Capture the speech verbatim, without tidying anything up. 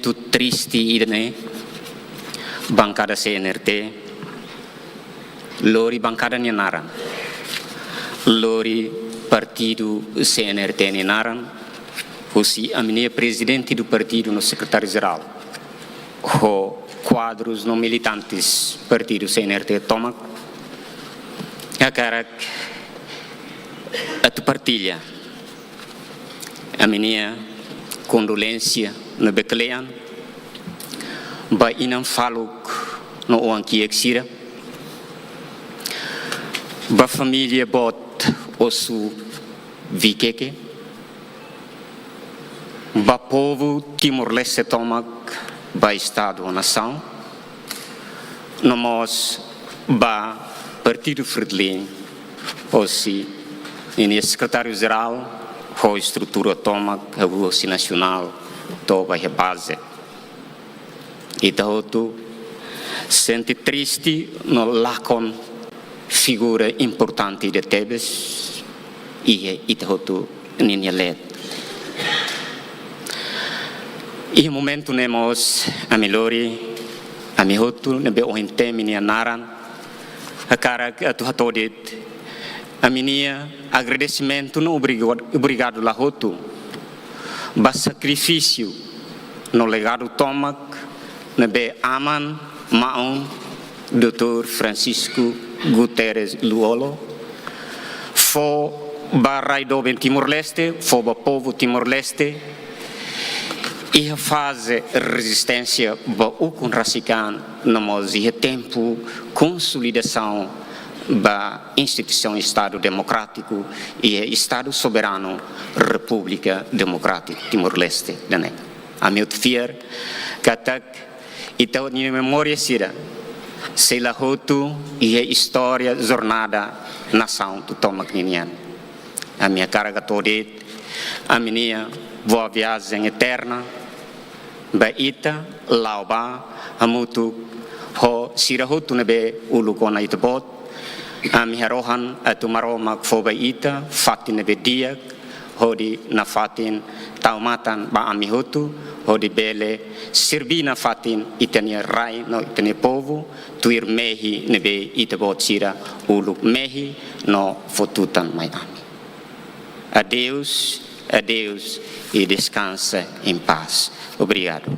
Momentu triste ida-ne'e, bankada C N R T lori bankada nia naran, lori partidu C N R T nia naran, husi ami-nia prezidente do partidu no sekretáriu-jerál, ho kuadrus no militantes partidu C N R T tomak, hakarak atu partilla ami-nia kondolénsia ne'ebé kle'an ba inan faluk no oan-kiak sira, ba família boot Osu Vikeke, ba povu Timor-Leste tomak, ba Estadu nasaun, no mós ba Partidu Fretilin, hosi ninia sekretáriu-jerál, ho estrutura tomak, husi nasionál to'o ba iha baze. Ita hotu sente triste no lakon figura importante ida tebes iha ita hotu ninia leet. Iha momentu ne'e mós ami lori, ami hotu ne'ebé ohin temi nia naran, hakarak atu hato'o de'it ami-nia agradesimentu no obriga-, obrigadu la hotu ba sakrifísiu no legadu tomak ne'ebé aman, maun, doutór Francisco Guterres Lú-Olo fó ba rai doben Timor-Leste, fó ba povu Timor-Leste, iha faze rezisténsia ba ukun rasik an, no mós iha tempu konsolidasaun ba instituisaun Estadu Demokrátiku iha Estadu Soberanu Repúblika Demokrátika Timor-Leste ida-ne'e. Ami hotu fiar katak ita-nia memória sira sei la hotu iha istória jornada nasaun tomak ninian. Ami hakarak hato'o de'it ami-nia boa viagem eterna ba ita, la'o ba hamutuk ho sira hotu ne'ebé uluk ona ita-boot. Ami harohan atu Maromak fó ba ita fatin ne'ebé di'ak, hodi nafatin tau matan ba ami hotu, hodi bele serbí nafatin ita-nia rai no ita-nia povu, tuir mehi ne'ebé ita-boot sira uluk mehi no fó tutan mai ami. Adeus, adeus e descansa em paz. Obrigadu.